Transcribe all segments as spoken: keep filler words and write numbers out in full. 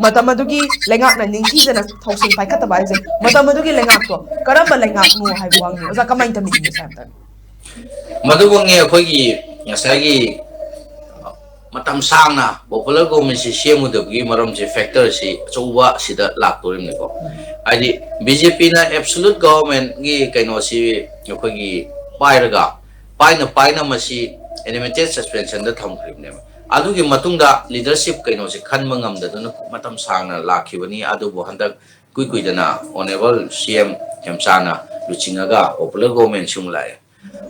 ꯃꯇꯝ ꯑꯗꯨꯒꯤ ꯂꯩꯉꯥꯛꯅ ꯅꯤꯡꯊꯤꯖꯅ ꯊꯧꯁꯤꯜ ꯄꯥꯏꯈꯠꯇꯕ ꯍꯥꯏꯁꯦ, ꯃꯇꯝ ꯑꯗꯨꯒꯤ ꯂꯩꯉꯥꯛꯇꯣ ꯀꯔꯝꯕ ꯂꯩꯉꯥꯛꯅꯣ ꯍꯥꯏꯕ ꯋꯥꯍꯪꯅꯤ꯫ ꯑꯣꯖꯥ, ꯀꯃꯥꯏꯅ ꯇꯝꯕꯤꯅꯤꯡꯉꯤ ꯁꯥꯔ ꯑꯝꯇꯪ? ꯃꯗꯨꯃꯛꯅꯤ ꯑꯩꯈꯣꯏꯒꯤ ꯉꯁꯥꯏꯒꯤ ꯃꯇꯝ ꯁꯥꯡꯅ popular government ꯁꯤ ꯁꯦꯝꯒꯗꯕꯒꯤ ꯃꯔꯝꯁꯦ, factor ꯁꯤ ꯑꯆꯧꯕ ꯁꯤꯗ ꯂꯥꯛꯇꯣꯔꯤꯕꯅꯤꯀꯣ꯫ ꯍꯥꯏꯗꯤ B J P ꯅ absolute government ꯒꯤ ꯀꯩꯅꯣꯁꯤ ꯑꯩꯈꯣꯏꯒꯤ ꯄꯥꯏꯔꯒ, ꯄꯥꯏꯅ ꯄꯥꯏꯅ ꯃꯁꯤ unlimited suspension ꯗ ꯊꯝꯈ꯭ꯔꯤꯕꯅꯦꯕ꯫ ꯑꯗꯨꯒꯤ ꯃꯇꯨꯡꯗ leadership ꯀꯩꯅꯣꯁꯦ ꯈꯟꯕ ꯉꯝꯗꯗꯨꯅ ꯃꯇꯝ ꯁꯥꯡꯅ ꯂꯥꯛꯈꯤꯕꯅꯤ꯫ ꯑꯗꯨꯕꯨ ꯍꯟꯗꯛ ꯏꯀꯨꯏ ꯀꯨꯏꯗꯅ honourable C M ꯈꯦꯝꯆꯥꯅ ꯂꯨꯆꯤꯡꯉꯒ popular government ꯁꯤ ꯑꯃꯨꯛ ꯂꯥꯛꯑꯦ꯫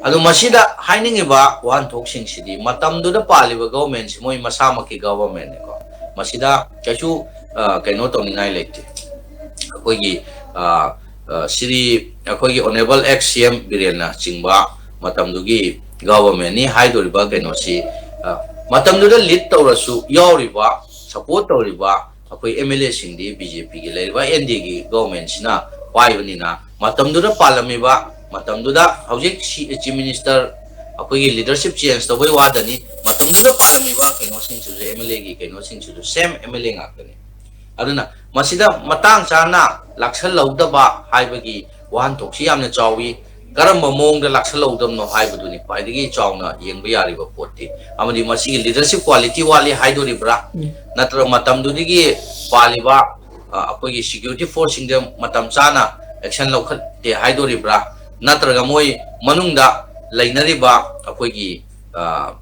ꯑꯗꯣ ꯃꯁꯤꯗ ꯍꯥꯏꯅꯤꯡꯉꯤꯕ ꯋꯥꯍꯟꯊꯣꯛꯁꯤꯡꯁꯤꯗꯤ, ꯃꯇꯝꯗꯨꯗ ꯄꯥꯜꯂꯤꯕ government ꯁꯤ ꯃꯣꯏ ꯃꯁꯥꯃꯛꯀꯤ government ꯅꯤꯀꯣ, ꯃꯁꯤꯗ ꯀꯩꯁꯨ, ꯑ, ꯀꯩꯅꯣ ꯇꯧꯅꯤꯡꯉꯥꯏ ꯂꯩꯇꯦ꯫ ꯑꯩꯈꯣꯏꯒꯤ, ꯑ, ꯑ, ꯁꯤꯔꯤ, ꯑꯩꯈꯣꯏꯒꯤ honourable ex C M ꯕꯤꯔꯦꯟꯅ ꯆꯤꯡꯕ ꯃꯇꯝꯗꯨꯒꯤ government ꯅꯤ ꯍꯥꯏꯗꯣꯔꯤꯕ ꯀꯩꯅꯣꯁꯤ, ꯑ, ꯃꯇꯝꯗꯨꯗ lead ꯇꯧꯔꯁꯨ, ꯌꯥꯎꯔꯤꯕ, support ꯇꯧꯔꯤꯕ ꯑꯩꯈꯣꯏ M L A ꯁꯤꯡꯗꯤ B J P ꯒꯤ, ꯂꯩꯔꯤꯕ N D A ꯒꯤ government ꯁꯤꯅ ꯄꯥꯏꯕꯅꯤꯅ, ꯃꯇꯝꯗꯨꯗ ꯄꯥꯜꯂꯝꯃꯤꯕ, ꯃꯇꯝꯗꯨꯗ, ꯍꯧꯖꯤꯛ ꯁꯤ, Chief Minister, ꯑꯩꯈꯣꯏꯒꯤ leadership change ꯇꯧꯕꯩ ꯋꯥꯗꯅꯤ, ꯃꯇꯝꯗꯨꯗ ꯄꯥꯜꯂꯝꯃꯤꯕ ꯀꯩꯅꯣꯁꯤꯡꯁꯤꯁꯨ, M L A ꯒꯤ ꯀꯩꯅꯣꯁꯤꯡꯁꯤꯁꯨ same M L A ꯉꯥꯛꯇꯅꯤ꯫ ꯑꯗꯨꯅ ꯃꯁꯤꯗ ꯃꯇꯥꯡ ꯆꯥꯅ ꯂꯥꯛꯁꯜꯍꯧꯗꯕ ꯍꯥꯏꯕꯒꯤ ꯋꯥꯍꯟꯊꯣꯛꯁꯤ ꯌꯥꯝꯅ ꯆꯥꯎꯏ꯫ ꯀꯔꯝꯕ ꯃꯑꯣꯡꯗ ꯂꯥꯛꯁꯜꯍꯧꯗꯕꯅꯣ ꯍꯥꯏꯕꯗꯨꯅꯤ ꯈ꯭ꯋꯥꯏꯗꯒꯤ ꯆꯥꯎꯅ ꯌꯦꯡꯕ ꯌꯥꯔꯤꯕ ꯄꯣꯠꯇꯤ꯫ ꯑꯃꯗꯤ ꯃꯁꯤꯒꯤ leadership quality ꯋꯥꯠꯂꯤ ꯍꯥꯏꯗꯣꯔꯤꯕ꯭ꯔꯥ? ꯎꯝ꯫ ꯅꯠꯇ꯭ꯔꯒ ꯃꯇꯝꯗꯨꯗꯒꯤ ꯄꯥꯜꯂꯤꯕ, ꯑ, ꯑꯩꯈꯣꯏꯒꯤ security force ꯁꯤꯡꯗ ꯃꯇꯝ ꯆꯥꯅ action ꯂꯧꯈꯠꯇꯦ ꯍꯥꯏꯗꯣꯔꯤꯕ꯭ꯔꯥ? ꯅꯠꯇ꯭ꯔꯒ ꯃꯣꯏ ꯃꯅꯨꯡꯗ ꯂꯩꯅꯔꯤꯕ ꯑꯩꯈꯣꯏꯒꯤ, ꯑ,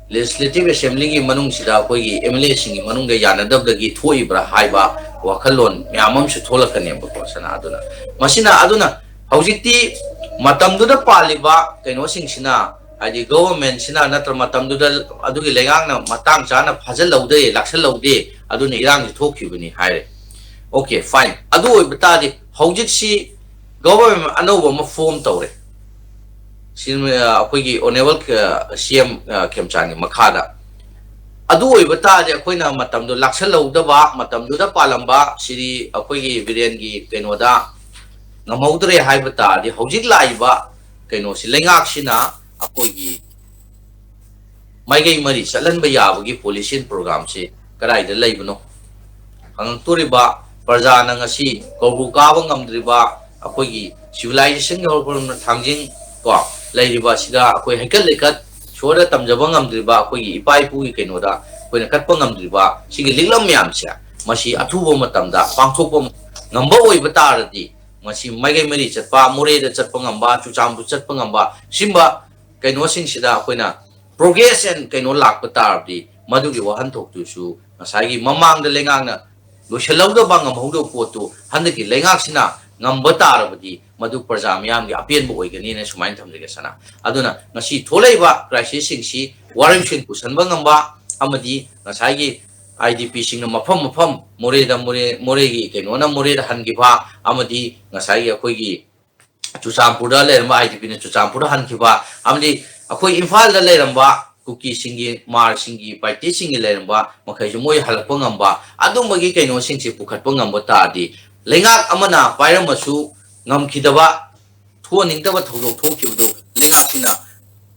Legislative Assembly ꯒꯤ ꯃꯅꯨꯡꯁꯤꯗ ꯑꯩꯈꯣꯏꯒꯤ M L A ꯁꯤꯡꯒꯤ ꯃꯅꯨꯡꯗ ꯌꯥꯅꯗꯕꯗꯒꯤ ꯊꯣꯛꯏꯕ꯭ꯔꯥ ꯍꯥꯏꯕ ꯋꯥꯈꯜꯂꯣꯟ ꯃꯌꯥꯝ ꯑꯃꯁꯨ ꯊꯣꯛꯂꯛꯀꯅꯦꯕꯀꯣ, ꯁꯅꯥ꯫ ꯑꯗꯨꯅ ꯃꯁꯤꯅ, ꯑꯗꯨꯅ ꯍꯧꯖꯤꯛꯇꯤ ꯃꯇꯝꯗꯨꯗ ꯄꯥꯜꯂꯤꯕ ꯀꯩꯅꯣꯁꯤꯡꯁꯤꯅ, ꯍꯥꯏꯗꯤ government ꯁꯤꯅ ꯅꯠꯇ꯭ꯔ ꯃꯇꯝꯗꯨꯗ ꯑꯗꯨꯒꯤ ꯂꯩꯉꯥꯛꯅ ꯃꯇꯥꯡ ꯆꯥꯅ ꯐꯥꯖꯤꯜꯍꯧꯗꯦ, ꯂꯥꯛꯁꯜꯍꯧꯗꯦ, ꯑꯗꯨꯅ ꯏꯔꯥꯡꯁꯤ ꯊꯣꯛꯈꯤꯕꯅꯤ ꯍꯥꯏꯔꯦ꯫ Okay, fine. ꯑꯗꯨ ꯑꯣꯏꯕ ꯇꯥꯔꯗꯤ ꯍꯧꯖꯤꯛꯁꯤ government ꯑꯅꯧꯕ ꯑꯃ form ꯇꯧꯔꯦ꯫ ꯁꯤ, ꯑ, ꯑꯩꯈꯣꯏꯒꯤ honourable, ꯑ, C M, ꯑ, ꯈꯦꯝꯆꯥꯟꯒꯤ ꯃꯈꯥꯗ꯫ ꯑꯗꯨ ꯑꯣꯏꯕ ꯇꯥꯔꯗꯤ ꯑꯩꯈꯣꯏꯅ ꯃꯇꯝꯗꯣ ꯂꯥꯛꯁꯜꯍꯧꯗꯕ, ꯃꯇꯝꯗꯨꯗ ꯄꯥꯜꯂꯝꯕ ꯁꯤꯗꯤ ꯑꯩꯈꯣꯏꯒꯤ ꯕꯤꯔꯦꯟꯒꯤ ꯀꯩꯅꯣꯗ ꯉꯝꯍꯧꯗ꯭ꯔꯦ ꯍꯥꯏꯕ ꯇꯥꯔꯗꯤ, ꯍꯧꯖꯤꯛ ꯂꯥꯛꯏꯕ ꯀꯩꯅꯣꯁꯤ, ꯂꯩꯉꯥꯛꯁꯤꯅ ꯑꯩꯈꯣꯏꯒꯤ ꯃꯥꯏꯀꯩ ꯃꯔꯤ ꯆꯠꯍꯟꯕ ꯌꯥꯕꯒꯤ policy and program ꯁꯤ ꯀꯗꯥꯏꯗ ꯂꯩꯕꯅꯣ? ꯉꯥꯡꯉꯛꯇꯣꯔꯤꯕ ꯄ꯭ꯔꯖꯥꯅ ꯉꯁꯤ ꯀꯧꯕ꯭ꯔꯨ ꯀꯥꯕ ꯉꯝꯗ꯭ꯔꯤꯕ, ꯑꯩꯈꯣꯏꯒꯤ ꯁꯤꯚꯤꯂꯥꯏꯖꯦꯁꯟꯒꯤ ꯍꯧꯔꯛꯐꯝ ꯊꯥꯡꯖꯤꯡ ꯀꯣ ꯂꯩꯔꯤꯕ ꯑꯁꯤꯗ ꯑꯩꯈꯣꯏ ꯍꯩꯀꯠ ꯂꯩꯀꯠ ꯁꯣꯔꯗ ꯇꯝꯖꯕ ꯉꯝꯗ꯭ꯔꯤꯕ, ꯑꯩꯈꯣꯏꯒꯤ ꯏꯄꯥ ꯏꯄꯨꯒꯤ ꯀꯩꯅꯣꯗ ꯑꯩꯈꯣꯏꯅ ꯀꯠꯄ ꯉꯝꯗ꯭ꯔꯤꯕ ꯁꯤꯒꯤ ꯂꯤꯛꯂꯝ ꯃꯌꯥꯝꯁꯦ, ꯃꯁꯤ ꯑꯊꯨꯕ ꯃꯇꯝꯗ ꯄꯥꯡꯊꯣꯛꯄ ꯉꯝꯕ ꯑꯣꯏꯕ ꯇꯥꯔꯗꯤ, ꯃꯁꯤ ꯃꯥꯏꯀꯩ ꯃꯔꯤ ꯆꯠꯄ, ꯃꯣꯔꯦꯗ ꯆꯠꯄ ꯉꯝꯕ, ꯆꯨꯔꯆꯥꯟꯄꯨꯔ ꯆꯠꯄ ꯉꯝꯕ, ꯁꯤꯒꯨꯝꯕ ꯀꯩꯅꯣꯁꯤꯡꯁꯤꯗ ꯑꯩꯈꯣꯏꯅ progress and ꯀꯩꯅꯣ ꯂꯥꯛꯄ ꯇꯥꯔꯕꯗꯤ, ꯃꯗꯨꯒꯤ ꯋꯥꯍꯟꯊꯣꯛꯇꯨꯁꯨ ꯉꯁꯥꯏꯒꯤ ꯃꯃꯥꯡꯗ ꯂꯩꯉꯥꯛꯅ ꯂꯣꯏꯁꯤꯜꯍꯧꯗꯕ, ꯉꯝꯍꯧꯗꯕ ꯄꯣꯠꯇꯨ ꯍꯟꯗꯛꯀꯤ ꯂꯩꯉꯥꯛꯁꯤꯅ ꯉꯝꯕ ꯇꯥꯔꯕꯗꯤ, ꯃꯗꯨ ꯄ꯭ꯔꯖꯥ ꯃꯤꯌꯥꯝꯒꯤ ꯑꯄꯦꯟꯕ ꯑꯣꯏꯒꯅꯤꯅ ꯁꯨꯃꯥꯏꯅ ꯊꯝꯖꯒꯦ ꯁꯅꯥ꯫ ꯑꯗꯨꯅ ꯉꯁꯤ ꯊꯣꯛꯂꯛꯏꯕ crisisꯁꯤꯡꯁꯤ ꯋꯥꯔꯦꯡꯁꯤꯟ ꯄꯨꯁꯟꯕ ꯉꯝꯕ ꯑꯃꯗꯤ ꯉꯁꯥꯏꯒꯤ IDPꯁꯤꯡꯅ ꯃꯐꯝ ꯃꯐꯝ ꯃꯣꯔꯦꯗ, ꯃꯣꯔꯦ, ꯃꯣꯔꯦꯒꯤ ꯀꯩꯅꯣꯅ ꯃꯣꯔꯦꯗ ꯍꯟꯈꯤꯕ ꯑꯃꯗꯤ ꯉꯁꯥꯏꯒꯤ ꯑꯩꯈꯣꯏꯒꯤ ꯆꯨꯔꯆꯥꯟꯄꯨꯔꯗ ꯂꯩꯔꯝꯕ IDPꯅ ꯆꯨꯔꯆꯥꯟꯄꯨꯔꯗ ꯍꯟꯈꯤꯕ, ꯑꯃꯗꯤ ꯑꯩꯈꯣꯏ ꯏꯝꯐꯥꯜꯗ ꯂꯩꯔꯝꯕ ꯀꯨꯀꯤꯁꯤꯡꯒꯤ, ꯃꯥꯔꯁꯤꯡꯒꯤ, ꯄꯥꯏꯇꯦꯁꯤꯡꯒꯤ ꯂꯩꯔꯝꯕ ꯃꯈꯩꯁꯨ ꯃꯣꯏ ꯍꯜꯂꯛꯄ ꯉꯝꯕ, ꯑꯗꯨꯝꯕꯒꯤ ꯀꯩꯅꯣꯁꯤꯡꯁꯦ ꯄꯨꯈꯠꯄ ꯉꯝꯕ ꯇꯥꯔꯗꯤ, ꯂꯩꯉꯥꯛ ꯑꯃꯅ ꯄꯥꯏꯔꯝꯃꯁꯨ ꯉꯝꯈꯤꯗꯕ, ꯊꯣꯛꯍꯟꯅꯤꯡꯗꯕ ꯊꯧꯗꯣꯛ ꯊꯣꯛꯈꯤꯕꯗꯣ ꯂꯩꯉꯥꯛꯁꯤꯅ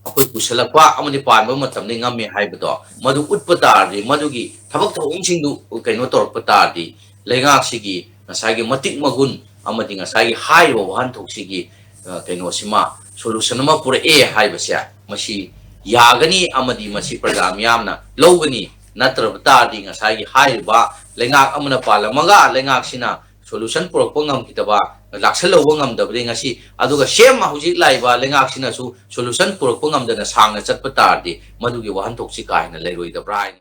ꯑꯩꯈꯣꯏ ꯄꯨꯁꯜꯂꯛꯄ ꯑꯃꯗꯤ ꯄꯥꯟꯕ ꯃꯇꯝꯗ ꯉꯝꯃꯦ ꯍꯥꯏꯕꯗꯣ, ꯃꯗꯨ ꯎꯠꯄ ꯇꯥꯔꯗꯤ, ꯃꯗꯨꯒꯤ ꯊꯕꯛ ꯊꯧꯑꯣꯡꯁꯤꯡꯗꯨ ꯀꯩꯅꯣ ꯇꯧꯔꯛꯄ ꯇꯥꯔꯗꯤ, ꯂꯩꯉꯥꯛꯁꯤꯒꯤ ꯉꯁꯥꯏꯒꯤ ꯃꯇꯤꯛ ꯃꯒꯨꯟ ꯑꯃꯗꯤ ꯉꯁꯥꯏꯒꯤ ꯍꯥꯏꯔꯤꯕ ꯋꯥꯍꯟꯊꯣꯛꯁꯤꯒꯤ, ꯑ, ꯀꯩꯅꯣꯁꯤꯃ, solution ꯑꯃ ꯄꯨꯔꯛꯑꯦ ꯍꯥꯏꯕꯁꯦ, ꯃꯁꯤ ꯌꯥꯒꯅꯤ ꯑꯃꯗꯤ ꯃꯁꯤ ꯄ꯭ꯔꯖꯥ ꯃꯤꯌꯥꯝꯅ ꯂꯧꯒꯅꯤ꯫ ꯅꯠꯇ꯭ꯔꯕ ꯇꯥꯔꯗꯤ, ꯉꯁꯥꯏꯒꯤ ꯍꯥꯏꯔꯤꯕ ꯂꯩꯉꯥꯛ ꯑꯃꯅ ꯄꯥꯜꯂꯝꯃꯒ ꯂꯩꯉꯥꯛꯁꯤꯅ solution ꯄꯨꯔꯛꯄ ꯉꯝꯈꯤꯗꯕ, ꯂꯥꯛꯁꯜꯍꯧꯕ ꯉꯝꯗꯕꯗꯤ ꯉꯁꯤ, ꯑꯗꯨꯒ same ꯍꯧꯖꯤꯛ ꯂꯥꯛꯏꯕ ꯂꯩꯉꯥꯛꯁꯤꯅꯁꯨ solution ꯄꯨꯔꯛꯄ ꯉꯝꯗꯅ ꯁꯥꯡꯅ ꯆꯠꯄ ꯇꯥꯔꯗꯤ, ꯃꯗꯨꯒꯤ ꯋꯥꯍꯟꯊꯣꯛꯁꯤ ꯀꯥ ꯍꯦꯟꯅ ꯂꯩꯔꯣꯏꯗꯕ꯭ꯔꯥ ꯍꯥꯏꯅ